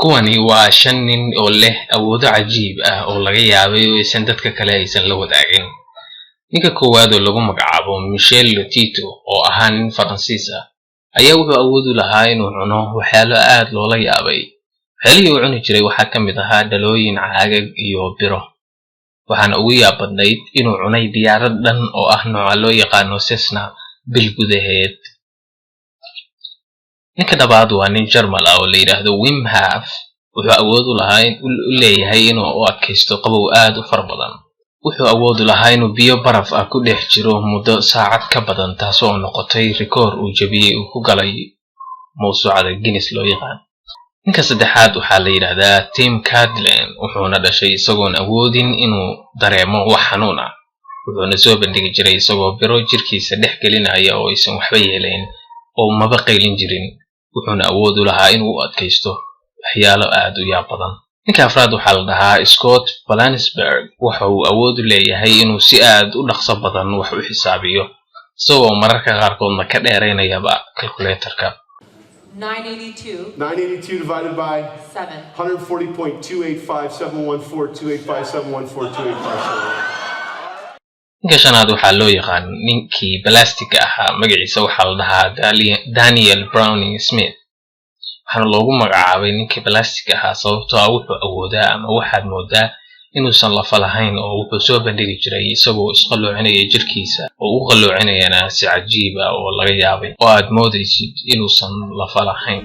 Kuwani waa shan nin oo leh awoodo cajiib ah oo laga yaabay oo aysan dadka kale aysan la wadaagin. Ninka koowaad oo lagu magacaabo Michel Lotito, oo ahaa nin Faransiis ah, ayaa wuxuu awood u lahaa inuu cuno waxyaalo aad loola yaabay. Waxyaalihii uu cuni jiray waxaa ka mid ahaa dhalooyin, caagag iyo biro. Waxaana ugu yaab badnayd inuu cunay diyaarad dhan oo ah nooca loo yaqaano Cessna bil gudaheed. Ninka labaad waa nin Jarmal ah oo la yidhaahdo Wim Hof. Wuxuu awood u lahaa u leeyahay inuu u adkaysto qabow aad u fara badan. Wuxuu awood u lahaa inuu biyo baraf ah ku dhex jiro muddo saacad ka badan, taasoo noqotay rikoor uu jabiyey, uu ku galay mawsuucada Guinness loo yaqaan. Ninka saddexaad waxaa la yidhaahdaa Tim Cadlin. Wuxuuna dhashay isagoon awoodin inuu dareemo wax xanuun ah. Wuxuuna soo bandhigi jiray isagoo biro jirkiisa dhex gelinaya oo aysan waxba yeelayn oo maba qaylin jirin. Wuxuuna awood u lahaa inuu u adkaysto waxyaalo aad u yaab badan. Ninka afraad waxaa la dhahaa Scott Flansburg. Waxa uu awood u leeyahay inuu si aad u dhaqso badan wax u xisaabiyo, isagoo mararka qaarkoodna ka dheeraynayaba calculatorka. 982. 982 divided by 7. 140.285714285714285. Ninka shanaad waxaa loo yaqaan ninkii balastiga ahaa. Magaciisa waxaa la dhahaa Daniel Browning Smith. Waxaana loogu magacaabay ninkii balastiga ahaa sababtoo ah wuxuu awoodaa ama waxaad moodaa inuusan lafa lahayn, oo wuxuu soo bandhigi jiray isagoo isqalloocinaya jirkiisa, oo u qalloocinayana si cajiib ah oo laga yaabay, oo aad moodaysid inuusan lafa lahayn.